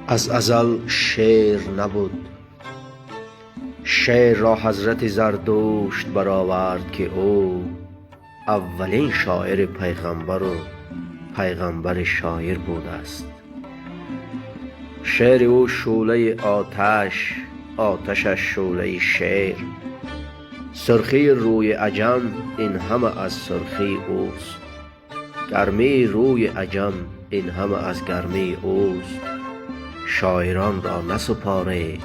Аз азал шеър набуд. Шеърро ҳазрати Зардушт баровард, ки ӯ аввалин шоири пайғамбару пайғамбари шоир будааст. Шеъри ӯ шӯълаи оташ, оташаш шӯълаи шеър. Сурхии рӯи аҷам ин ҳама аз сурхии ӯст. Гармии рӯи аҷам ин ҳама аз гармии ӯст. Шоиронро насупоред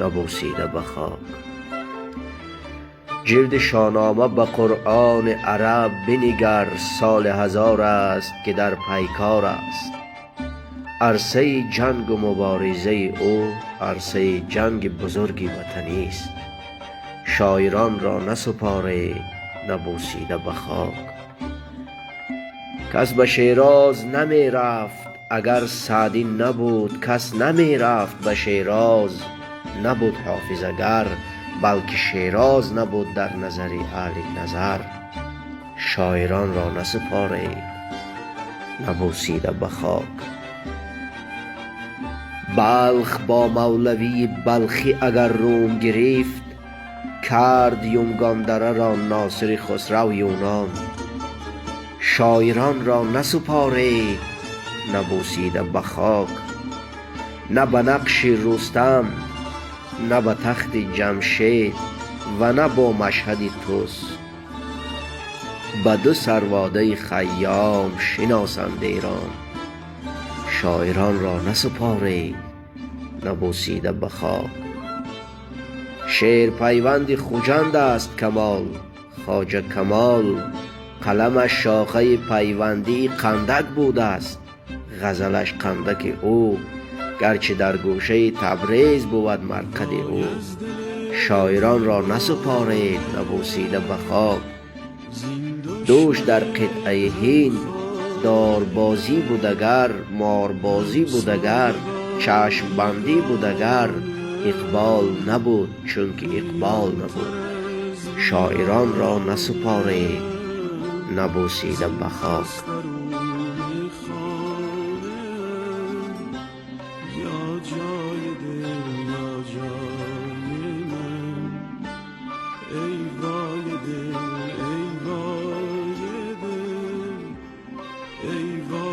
набӯсида ба хок. Ҷилди Шоҳнома ба Қуръони араб бинигар, соли ҳазор аст, ки дар пайкор аст. Арсаи ҷангу муборизаи ӯ арсаи ҷанги бузурги ватанист. Шоиронро насупоред набӯсида ба хок. Кас ба Шероз намерафт, агар Саъдӣ набуд, кас намерафт ба Шероз, набуд Ҳофиз агар, балки Шероз набуд дар назари аҳли назар. Шоиронро насупоред набӯсида ба хок. Балх бо Мавлавии Балхӣ агар Рум гирифт, кард Юнгондараро Носири Хусрав Юнон. Шоиронро насупоред набӯсида ба хок. На ба нақши Рустам, на ба тахти Ҷамшед ва на бо машҳади Тус. Ба ду сарводаи Хайём шиносанд Эрон. Шоиронро насупоред набӯсида ба хок. Шеърпайванди Хуҷанд аст Камол, Хоҷа Камол. Қаламаш шохаи пайвандии қандак будааст. Ғазалаш қандаки ӯ, гарчи дар гӯшаи Табрез бувад марқади ӯ. Шоиронро насупоред набӯсида ба хок. Дӯш дар қитъаи Ҳинд дорбозӣ будагар, морбозӣ будагар, чашмбандӣ будагар, иқбол набуд, чунки иқбол набуд. Шоиронро насупоред набӯсида ба хок. یا جای دل یا جای من، ای وای دل، ای وای دل، ای وای.